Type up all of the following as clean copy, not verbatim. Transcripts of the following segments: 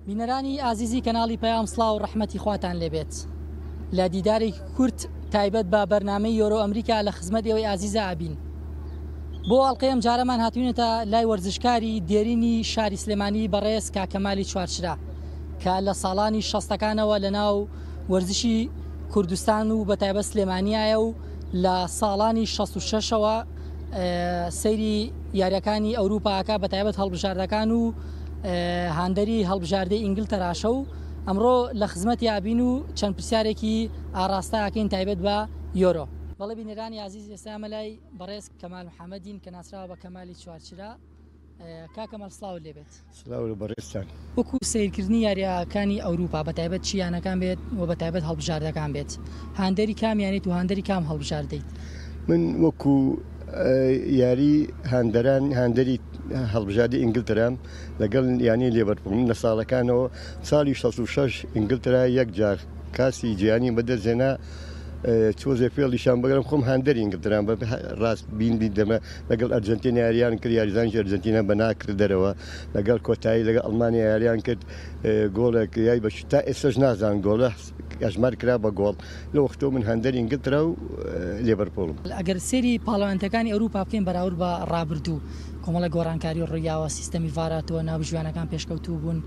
بینەرانی ئازیزی کەناڵی پەیام سڵاو و ڕەحمەتی خواتان لێبێت لە دیدارێکی کورت تایبەت بە بەرنامەی یۆرۆ ئەمریکا لە خزمەت ئێوەی ئازیزا ئەبین بۆ ئەڵقەی ئەم جارەمان هاتوینەتە لای وەرزشکاری دێرینی شاری سلێمانی بەڕێز کاک کەمالی چوارچرا کە لە ساڵانی شەستەکانەوە لە ناو وەرزشی کوردستان و بەتایبەت سلێمانیایە و لە ساڵانی 66ەوە سەیری یاریەکانی ئەوروپاکە بەتایبەت هەڵبژاردەکان و هاندەری هەڵبژاردەی ئینگلتەراشە و ئەمڕۆ لە خزمەتی ئابین و چەند پرسیارێکی ئاراستەکەین تایبەت بە یۆرۆ. بەڵێ بینەرانی ئازیز ئێستا ئەمە لای بەڕێز کەمال محەمەدین کە ناسراوە بە کەمالی چوارچرا. کاک کەمال سڵاوت لێ بێت. سلاو لە بەڕێزتان. وەکو سەیرکردنی یارییەکانی ئەوروپا بە تایبەت چ یانەکان بێت و بە تایبەت هەڵبژاردەکان بێت هاندەری کام یانەیت و هاندەری کام هەڵبژاردەیت؟ من وەکو یاری هاندەران هاندەری هەڵبژاردەی ئینگلتەرام لەگەڵ یانەی لێڤەرپوڵ من لە ساڵەکانەوە ساڵی 66 ئینگلتەرا یەک جار کاسی جیهانی بەدەستهێنا تۆزێ فێڵیشان بگرم خۆم هاندەری ئینگلتەرام بە ڕاست بین بین دەمە لەگەڵ ئەرجەنتینا یاریان کرد یاریزانێکی ئەرجەنتینا بەنا کرد دەرەوە لەگەڵ کۆتایی لەگەڵ ئەڵمانیا یاریان کرد گۆڵێک یای بە تا ئێستاش نازان گۆڵە ئەژمار کرا بە گۆڵ لە وەختەوە من هاندەری ئینگلتەرا و لێڤەرپوڵم. ئەگەر سەیری پاڵەوانێتیەکانی ئەوروپا بکەین بەراورد بە ڕابردوو کۆمەڵێک گۆڕانکاری ڕوویاوە سیستەمی ڤار هاتووە ناوبژیوانەکان پێشکەوتوو بوون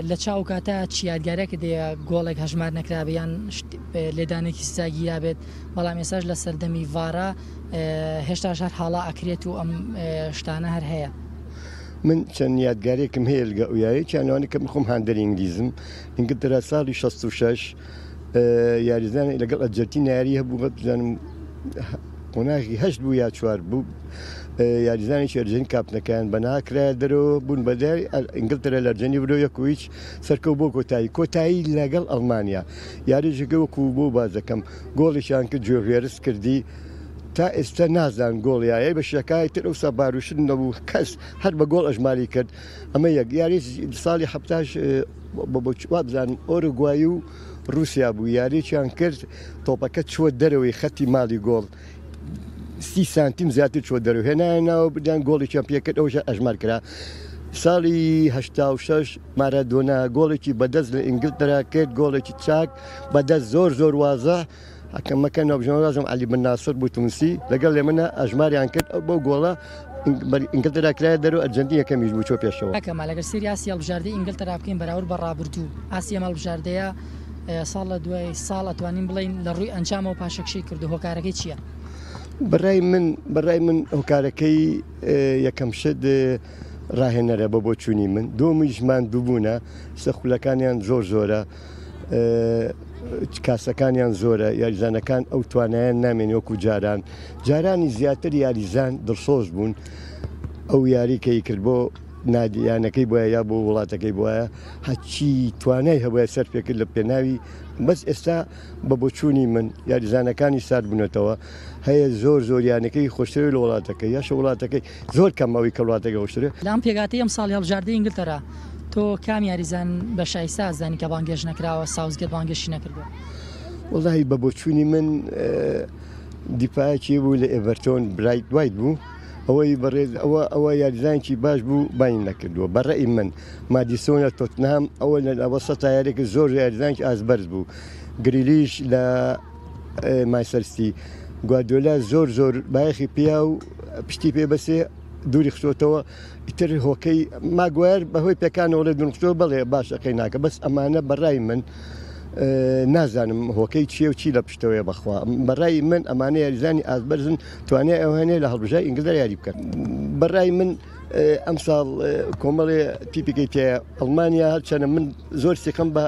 لە چاو کاتە چ یادگارێکت هەیە گۆڵێک هەژمار نەکرابێ یان لێدانێکی سزا گیرابێت بەڵام ئێستاش لە سەردەمی ڤارا هێشتاش هەر حاڵا ئەکرێت و ئەم شتانە هەر هەیە. من چەند یادگارێکم هەیە لەگە ئەو یاریە لەوانە کە من خۆم هاندەری ئینگلیزم ئینگلتەرا ساڵی 66 یاریزان لەگەڵ ئەرجەنتینا یاری هەبوو بزانم قۆناغی هەشت بوو یا چوار بوو یاریزانێکی ئەرجەنتین کاپتنەکەیان بەنا کرایە دەرەوە بوون بە ئینگلتەرا لە ئەرجەنتین برۆ یەک و هیچ سەرکەوت بۆ کۆتایی کۆتایی لەگەڵ ئەڵمانیا یاریژەکە وەکو بۆ باز دەکەم گۆڵێکیان کرد جۆڤێرس کردی تا ئێستا نازان گۆڵ یایە بە شەکای تر ئەوسا باروشت نەبوو کەس هەر بە گۆڵ ئەژماری کرد ئەمە یەک یاری ساڵی حەفتاش وابزانم ئۆرۆگوای و رووسیا بوو یاریێکیان کرد تۆپەکە چووە دەرەوەی خەتی ماڵی گۆڵ سی سانتیم زیاتر چوە دەرەوە هێنایە ناوە بردیان گۆڵێکیان پێکرد ئەوش ئەژمار کرا ساڵی 86 مارادۆنا گۆڵێکی بەدەست لە ئینگلتەرا کرد گۆڵێکی چاک بەدەست زۆر زۆر وازە حەکەمەکە ناوبژیوان عەلی بن ناسر بوو تونسی لەگەڵ لێمنە ئەژماریان کرد ئەو بەو گۆڵە ئینگلتەرا کرایە دەرەوە ئەرجەنتین یەکەمیش بوو چۆ پێشەوە. کاک کەمال ئەگەر سەیری ئاستی هەڵبژاردەی ئینگلتەرا بکەین بەراورد بە ڕابردوو ئاستی ئەم هەڵبژاردەیە ساڵ لە دوای ساڵ ئەتوانین بڵێین لە ڕووی ئەنجامەوە پاشەکشەی کردو هۆکارەکەی چییە؟ بەڕای من بەڕای من هۆکارەکەی یەکەم شت ڕاهێنەرە بە بۆچوونی من دووەمیش ماندووبوونە سە خولەکانیان زۆر زۆرە کاسەکانیان زۆرە یاریزانەکان ئەو توانایان نامێنێ وەکو جاران جارانی زیاتر یاریزان دڵسۆز بوون ئەو یاری کەی کرد بۆ نادیانەکەی بۆیە یا بۆ وڵاتەکەی بواە هەچی توانای هەبووە سەر پێکرد لە پێناوی بەس ئێستا بە بۆچوونی من یاریزانەکانی سارد بوونەتەوە هەیە زۆر زۆر یانەکەی خۆشترە لە وڵاتەکە یاشە وڵاتەکەی زۆر کەم ئەوەی کە وڵاتەکە خۆشترە. لەم پێکهاتەی ئەمساڵی هەڵبژاردەی ئینگلتەرا تۆ کام یاریزان بە شایستە ئەزانی کە بانگهێشت نەکراوە ساوسگێت بانگهێشتی نەکردووە؟ وەڵاهی بە بۆچوونی من دیفاعێکی بوو لە ئێڤەرتۆن برایت وایت بوو ئەوەی بەڕێز ئەوە ئەوە یاریزانێکی باش بوو بانی نەکردووە بە ڕەئی من مادیسۆن لە تۆتنهام ئەوە لە ئەوە سە یاریێکی زۆر یاریزانێکی ئاست بەرز بوو گریلیش لە مایسەرستی گواردیۆلا زۆر زۆر بایەخی پیا و پشتی پێ بەسێ دووری خستۆتەوە ئیتر هۆکەی ماگوایەر بەهۆی پێکانەوە لێ دوورخستەوە بەڵێ باشە قەی ناکە بەس ئەمانە بەڕای من نازانم هۆکەی چییە و چی لە پشتەوەیە بەخوا بەڕای من ئەمانە یاریزانی ئاستبەرزن توانای ئەو هەنێ لە هەڵبژای ئینگلتەرا یاری بکەن بەڕای من ئەمساڵ کۆمەڵێ تیپێکی تێ ئەڵمانیا هەرچەنە من زۆر سیقم بە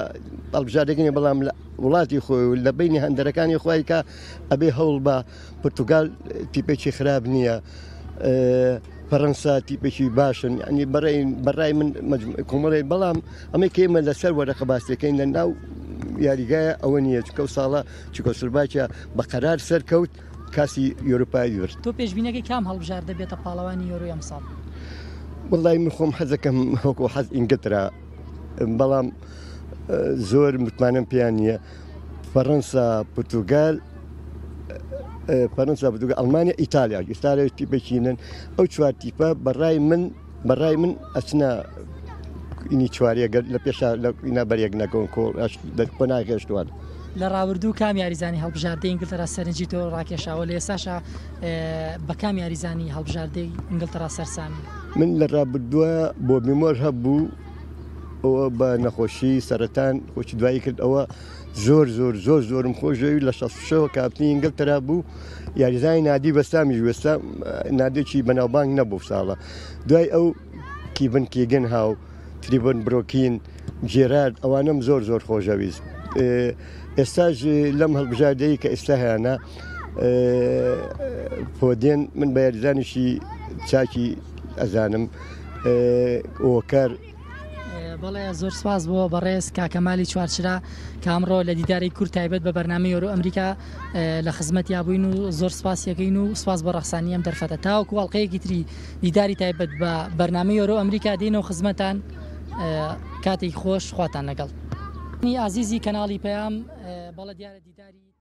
هەڵبژاردەکەنی بەڵام لە وڵاتی خۆی و لە بینی هەندەرەکانی خۆی کە ئەبێ هەوڵ بە پرتوگال تیپێکی خراپ نییە فەرەنسا تیپێکی باشن ینی بەڕای من کۆمەڵێک بەڵام ئەمەی کە ئێمە لەسەر وەرەقە باسیەکەین لە ناو یاریگایە ئەوە نییە چکە و ساڵە چکۆسلڤاکیا بە قەرار سەرکەوت کاسی یۆروپای برد. تۆ پێشبینەکەی کام هەڵبژاردە بێتە پاڵەوانی یۆرۆی ئەمساڵ؟ وەڵای من خۆم حەزەکەم وەکو حەز ئینگلترا بەڵام زۆر متمانەم پێیان نییە فەڕەنسا پرتوگال فەرەنسا پرتوگال ئەڵمانیا ئیتالیا ئیتالیا تیپێکینن ئەو چوار تیپە بەڕای من بەڕای من ئەچنە. ئینی چواریە گەر لە پێشا لە ئینا بەریەک نەکەون کۆڵ قۆناغی هێشتوان. لە ڕابردوو کام یاریزانی هەڵبژاردەی ئینگلتەرا سەرنجی تۆ ڕاکێشاوە لە ئێستاشا بە کام یاریزانی هەڵبژاردەی ئینگلتەرا سەرسامی؟ من لە ڕابردووە بۆبی مۆر هەبوو ئەوە بە نەخۆشی سەرەتان خۆشی دوایی کرد ئەوە زۆر زۆر زۆر زۆرم خۆشەوی لە 66ەوە کاپتنی ئینگلتەرا بوو یاریزانی نادی بەستامیش وێستا نادێکی بەناوبانگ نەبوو ساڵە دوای ئەو کیڤن کیگن هاو تریبن برۆکین جێرارد ئەوانەم زۆر زۆر خۆشەویست ئێستاش لەم هەڵبژاردەی کە ئێستا هەیەە فۆدێن من بە یاریزانێکی چاکی ئەزانم ئۆکەر. بەڵێ زۆر سپاس بۆ بەڕێز کاکە مالی چوارچرا کە ئەمڕۆ لە دیداری کورد تایبەت بە بەرنامەی یۆرۆ ئەمریکا لە خزمەتیا بووین و زۆر سپاسیەکەین و سپاس بۆ ڕەخسانی ئەم دەرفەتە تاوەکو ئەڵقەیەکی تری دیداری تایبەت بە بەرنامەی یۆرۆ ئەمریکا دێنەوە خزمەتان کاتێکی خۆش خواتان لەگەڵ. ئازیزی کەناڵی پەیام بەڵێ دیارە دیداری.